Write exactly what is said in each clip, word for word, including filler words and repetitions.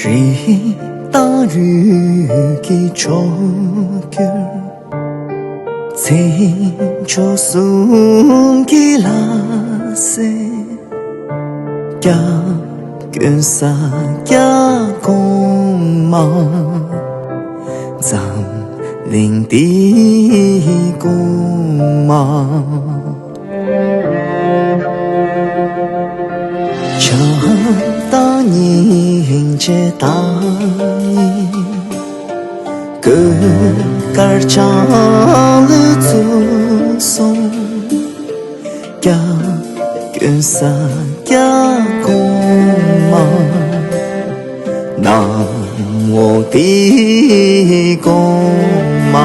རི་དང་རུས་ཀྱི་ཕྱོགས་གྱུར། མཚན་མཆོག་གསུམ་གྱི་ལྷ་སྲས། སྐྱབས་མགོན་ས་སྐྱ་གོང་མ། འཛམ་གླིང་འདིའི་གོང་མ། བྱམས་དང་སྙིང་རྗེ་དང་ཉིད། གོས་དཀར་ལྕང་ལོས་གཙོས་གསུངས། སྐྱབས་མགོན་ས་སྐྱ་གོང་མ། ནམ་འོག་འདིའི་གོང་མ།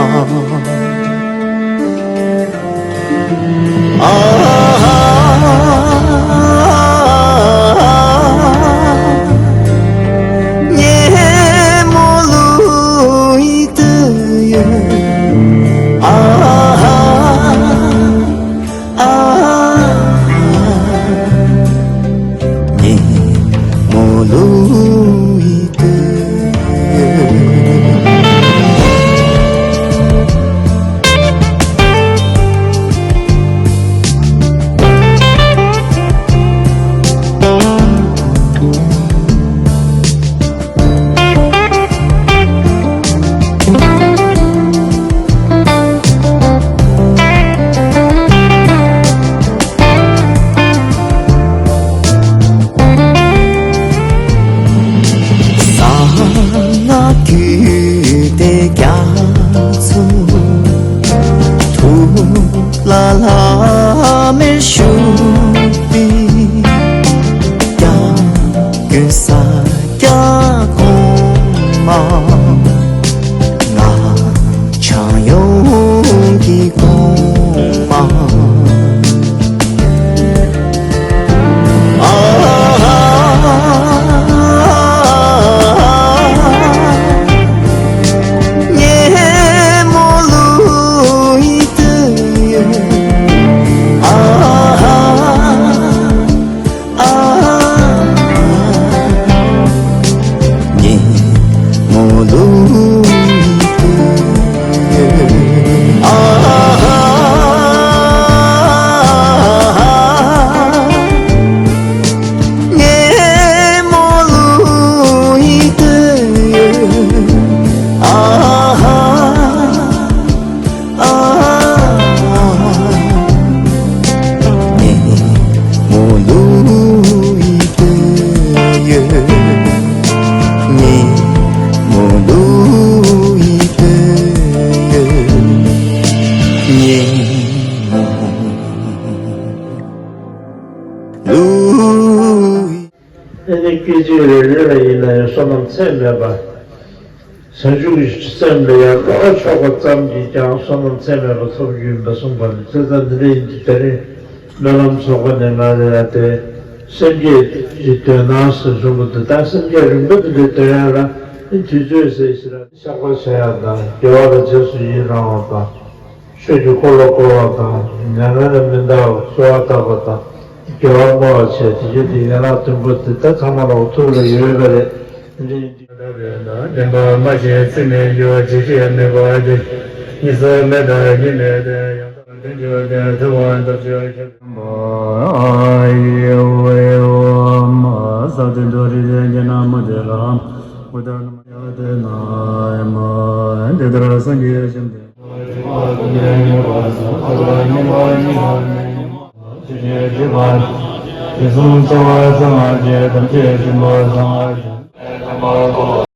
ཨ། ཉིན་མོ་ལུས་དུས་ཡོད། ཨ། ཨ། ཉིན་མོ་ལུས་དུས། གསང་སྔགས་རྒྱུད་སྡེ་རྒྱ་མཚོ། ཐུགས་ལ་བླ་མེད་བཞུགས་པའི། སྐྱབས་མགོན་ས་སྐྱ་གོང་མ། སྔགས་འཆང་ཡོངས་ཀྱི་གོང་མ། ཨ། ཉིན་མོ་ལུས་དུས་ཡོད། ཨ། ཨ། ཉིན་མོ་ལུས་དུས་ཡོད། ཨ། ཉིན་མོ་ལུས་དུས་ཡོད། ཨ། ཨ། ཉིན་མོ་ལུས་དུས་ཡོད། ཉིན་མོ་ལུས་དུས་ཡོད། ཉིན་མོ་ལུས། ཨ་ནི་སྐད་ཅིག་རེ་རེ་ལ་ཡིན་ན་ཡང་བསོད་ནམས་ཚད་མེད་པ། བྱང་ཆུབ་ཀྱི་སེམས་ལ་ཡར་ཀློག་ཆོག་པ་ཙམ་གྱིས་ཀྱང་བསོད་ནམས་ཚད་མེད་པ་ཐོབ་རྒྱུ་ཡིན་པ་གསུངས་པ་ནི་ཚེ་ས་འདི་འདྲ་ཡིན་དུས། དེ་རིང་སྨོན་ལམ་ཚོགས་པ་ནས་ང་རེ་ལ་དེ་སེམས་བསྐྱེད་ཀྱི་འདོན་སྟངས་ཟེར་གསུངས་པ་འདུག་ད་སེམས་བསྐྱེད་རིམ་པ་འདི་འདྲ་འདོན་ཡ་ལ་དུས་ཚོད་ཟེར་ཞིག་ལ་བཤགས་པ་བྱེད་ཡ་དང་། དགེ་བ་ལ་རྗེས་སུ་ཡི་རང་བ་དང་། ཆོས་ཀྱི་འཁོར་ལོ་བསྐོར་བ་དང་། མྱ་ངན་ལས་མི་འདའ་བར་གསོལ་བ་བཏབ་པ་དང་། དགེ་བ་བསྔོ་བ་བྱས། དེ་བཞིན་དུ་ཡན་ལག་བདུན་པོ་དེ་ད་ཚང་མ་ལ་འོ་ཐུགས་ལ་ཡོད་པ་རེད། འདི་འདྲ་ཡིན་དུས། བདེན་པ་སྨྲ་ཞིང་ཚིག་མི་འགྱུར། ཇི་སྲིད་དམིགས་པ་འདི། གཉིས་སུ་མེད་པར་གཉིས་མེད་དེ། ཡང་དག་ལྡན་གྱུར་ཏེ། ཐུབ་དབང་སྟོབས་བཅུ་ཁྱབ། ཨ་ཡེ་ཝེ་ཨོ་མ། ས་ཏེ་དོ་རི་ཏེ་ཇ་ན་མུ་ཏེ་ལ་ཨུ་ཏ་ན་མ་ཡ་ཏེ་ན་ཡ་མ། དེ་ལྟར་སངས་རྒྱས་བཅོམ་ལྡན། དེ་གསུམ་རྩ་བ་གསང་སྔགས་ཀྱི། ཐམས་ཅད་སྙིང་པོ་གསང་སྔགས་ཀྱི།